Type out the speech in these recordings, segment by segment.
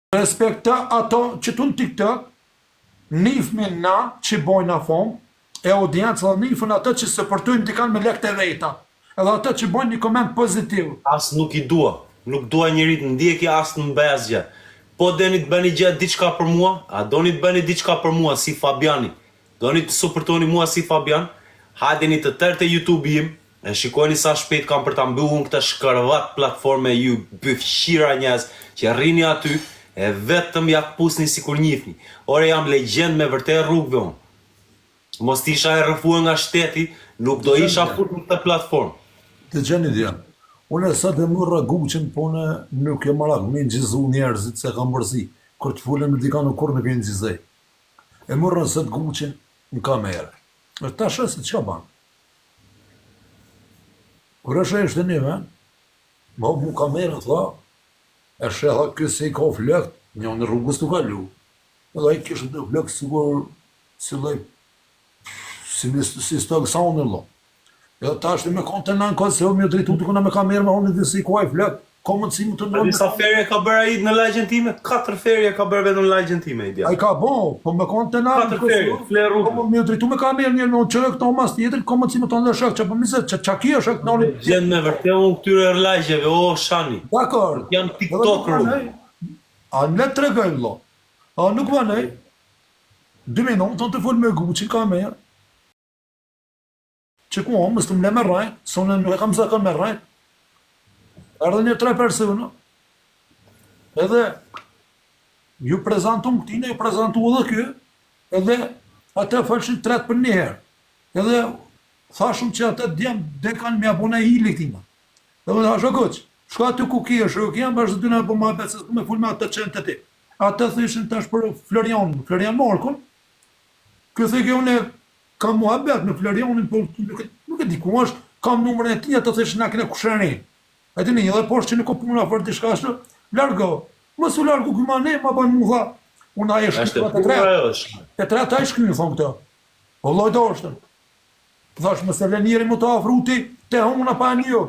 Respekto ato që tu në TikTok nifmi na që bojna famë e audiencë dhe nifën ato që suportojnë dikan me lekët e veta edhe ato që bojnë një koment pozitiv. As nuk i dua, nuk dua njeri të ndjeki as të më bëj asgjë. Po doni të bëni gjë diçka për mua, a doni të bëni diçka për mua si Fabiani, doni të suportoni mua si Fabian, hajdeni të tërë te YouTube-i im, E shikojeni sa shpejt kam për ta mbyll unë këtë shkërvat platforme ju bythqira njerëz që rrini aty e vetëm ja kpusni sikur njihni. Ore jam legjendë me vërtetë rrugëve unë. Mos të isha e rrëfuar nga shteti nuk do isha fut në këtë platformë. Dëgjoni djem. Unë sot e murra Gucin po unë nuk jam marak me inçizu njerëzit se kam mërzi kur të folem me dikan unë kurrë nuk e inçizoj. E murra sot Gucin në kamerë. E ta shoh se çka ban. Kur e sheh ishte një vend, më mu kamerën, tha, e sheh tha, ky se i ka flokët, njëri rrugës tu kalu, edhe ai kishte do flokë sikur, si lloj, si një, si stog sauni, vëlla. Edhe tash me konë të në Kosovë, me drejtu të kuna me kamerë, me honë dhe si ku ai flokët, ka mundësi më të ndodhë. A di sa ferje ka bërë ai në lagjen time? Katër ferje ka bërë vetëm në lagjen time, i Ai ka bo, po me konë të në Katër ferje, fle rrugë. Po me drejtu me kamerë një në çë këto mas tjetër, ka mundësi më të ndodhë shok, që po më që çka kjo shok në Legjendë me vërtet unë këtyre lagjeve, o Shani. Dakor. Jam TikToker unë. A në të tregoj vëlla. A nuk vanoj. Dy minuta të fol me Gucci kamerë. Që ku mos të më le me rrajt, se unë nuk e kam zakon me rrajt. Erdhën një tre persona. Edhe ju prezantum këtine, ju prezantu edhe ky, edhe atë folshin tret për një herë. Edhe thashëm që atë djem dhe kanë me abone hili këtina. Edhe thashë, o Guç, shko aty ku ki është, ku jam bashkë të dyna po më se s'du me fol me atë qenë të ti. Atë thyshin tash për Florian, Florian Markun. Ky thë unë Kam muhabet me Florianin, po nuk e, nuk e di ku është, kam numrin e tij, ato thoshin na kena kushëri. E dini, edhe poshtë që nuk ka puna për diçka ashtu, largo. Mos u largu ky ma ne, ma bën mu tha. Unë ai është të tre. Të tre ata i shkyn thon këto. O vllai doshtën. Thash mos e lë njeri më të afru ti, te huna pa një.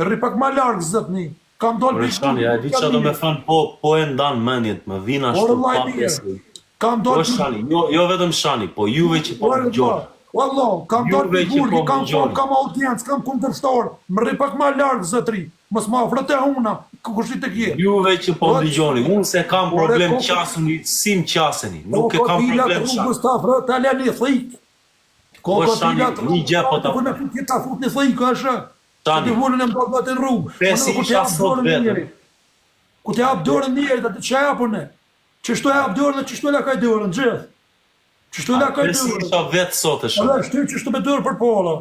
Rri pak ma larg zotni. Kam dal prej Shani, a di çfarë do me thënë, po po e ndan mendjen, më vin ashtu pa besë. Kam dal Po Shani, jo jo vetëm Shani, po juve që po dëgjoni. Wallah, kam dal prej burgi, kam po, kam audiencë, kam kundërshtar, më rri pak ma larg zotri. Mos më afro te huna, kush i të kje. Juve që po dëgjoni, unë se kam problem qasuni, si më qaseni, nuk e kam problem Shani. Rrugës të afro, ta lë një thik. Po Shani, një gjë po ta. Ta fut një thik, është. Tani. Të vulën e mbak atë në rrugë. Pe si isha sot vetëm. Ku të jap dorën njerit, atë që jap unë. Qështu e jap dorën dhe qështu e lakaj dorën, gjithë. Qështu e lakaj dorën. Si isha vetë sot e shumë. Edhe shty qështu me dorë për pola.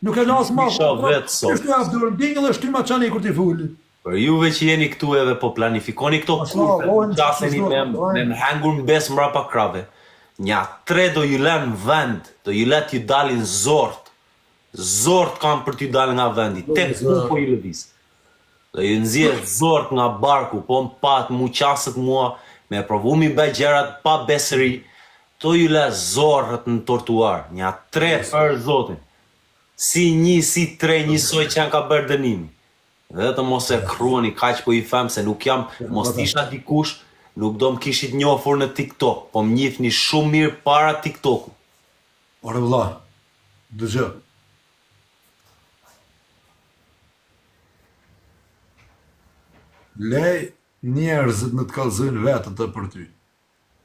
Nuk e lasë ma. Isha vetë sot. Qështu e jap dorën, dinjë dhe shty ma qani kur t'i fuli. Për juve që jeni këtu edhe po planifikoni këto kurthe, qaseni me, me më hengur në besë mbrapa krave, nja tre do ju lënë në vend, do ju lë t'ju dalin zort, Zort kam për t'ju dalë nga vendi, tek ku po i lëviz. Do ju nxjerr zort nga barku, po më pat mu qasët mua, me provu mi bë gjërat pa besëri, do ju lë zorrët në trotuar, nja tre për zotin. Si një, si tre, njësoj që janë ka bërë dënimi. Vetëm mos e kruani kaq po i them se nuk jam, mos të isha dikush, nuk do më kishit njohur në TikTok, po më njihni shumë mirë para TikTokut. Ore vëlla, dëgjo. Lej njerëzit me të kallzojnë vetë atë për ty.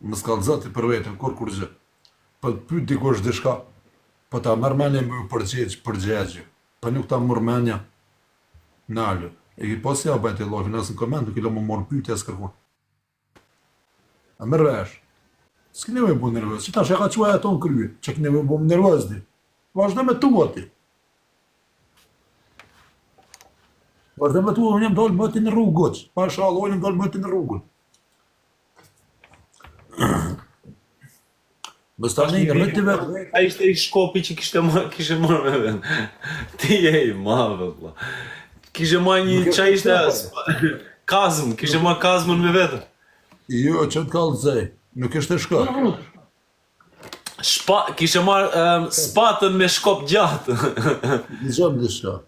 Mos kallzo ti për veten kurrë kurrgjë. Po të pyet dikush diçka, po ta merr mendja me u përgjigj, përgjigju. Po nuk ta merr mendja, nalu. E ki pa si ja bëjnë te live-in as në koment nuk i lë me marrë pyetje as kërkun. A merr vesh? S'ke nevojë m'u bo nervoz. Që tash e ka çu ato në krye. Që ke nevojë m'u bo nervoz ti. Vazhdo me tua ti. Vazhdo me tua, unë jam dalë më ti në rrugë, goç. Pasha Allah, unë jam dalë më ti në rrugën. Mos tani rriti vetë. Ai ishte i shkopi që kishte marrë, kishte marrë me vend. Ti je i madh vëlla. Kishe marrë një çaj ishte kazm, kishe marrë kazmën me vete. Jo, që të kallzoj, nuk ishte shkop. Shpa, kishe marrë um, spatën me shkop gjatë. Dëgjom diçka.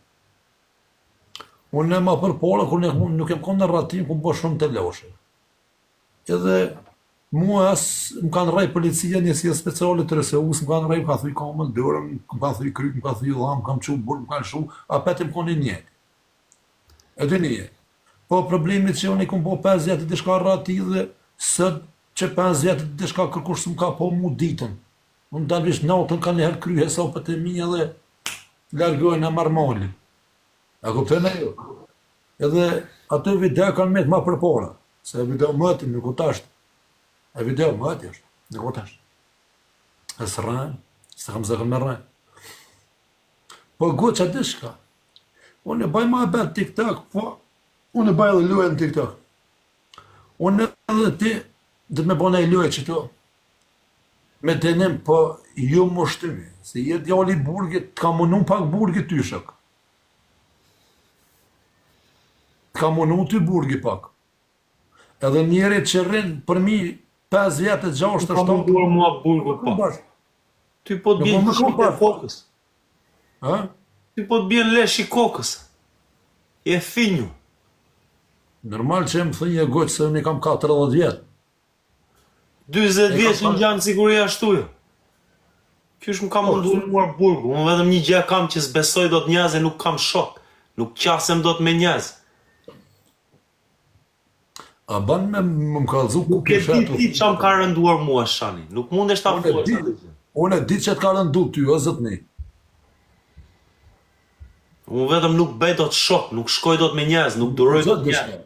Unë ma përpara kur nuk nuk jam konë në rratim, kum bo shumë telashe. Edhe mua as më kanë rreh policia njësia speciale të RSU-s, më kanë rreh, më kanë thy kamën, dorën, më kanë thy kryt, më kanë thy dhamë, më kanë çu burg, më kanë lshu, apet jam kon i njëjtë. E dini je. Po problemi që unë i kom bo 5 vjet e diçka arrati dhe sot që 5 vjet e diçka kërkush s'më ka pa mu ditën. Unë dal veç natën kanjëherë kry hesapet e mia dhe largojna marr malin. A kupton ajo? Edhe ato video kanë met ma përpara, se video mëti nuk o tash. E video mëti është, nuk o tash. E s'rren, s'e kam zakon me rren. Po goca diçka. Unë e baj muhabet TikTok, po unë e baj edhe lojë në TikTok. Unë edhe ti do të me bo një lojë qëtu. Me dënim, po jo më shtymi, se je djali i burgit, të ka munu pak burgi ty shok. Të ka munu ty burgi pak. Edhe njeri që rrin përmi 5 vjet e 6 e 7. Ka munduar mua burgu pak. Ty po të bjen leshi i kokës. Ha? Ty po të bjen leshi i kokës. Je thinju. Normal që jam thinjë goxha se unë kam 40 vjet. 40 vjeç ngjan sikur je ashtu jo. Qysh më ka po, munduar mua burgu, unë vetëm një gjë kam që s'besoj dot njerëz e nuk kam shok. Nuk qasem dot me njerëz. A ban me më kallzu ku ke di ti ça më ka rënduar mua Shani. Nuk mundesh ta thuash atë gjë. Unë e di që të ka rëndu ty, o zotni. Unë vetëm nuk bëj dot shok, nuk shkoj dot me njerëz, nuk duroj dot njerëz.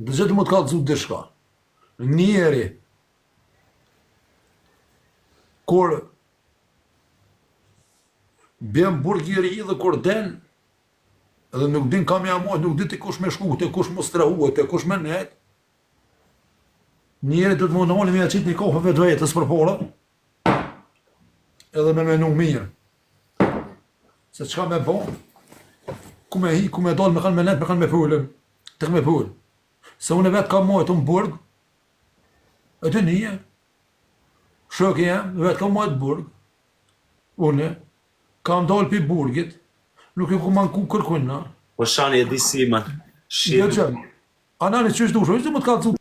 Dëgjo të më të kallzu diçka. Njeri kur bjen burg i ri dhe kur del edhe nuk din ka me ja majt, nuk di te kush me shku, te kush me strehu, te kush me nejt. Njeri do të mundohet me ja qit një kafe vetvetes përpara. Edhe me menu mirë. Se çka me bo, ku me hi, ku me dal, me kanë me net, me kanë me folën, tek me fol. Se unë vetë kam majtë në burg, e të nije, shoki jem, vetë kam majtë burg, unë, kam dalë pi burgit, nuk e ku manku kërkun, na. Po shani e di si, man. Shi. Jo që, anani qysh dush, veç më të kallzu.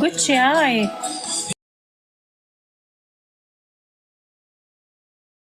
Gucci, aj.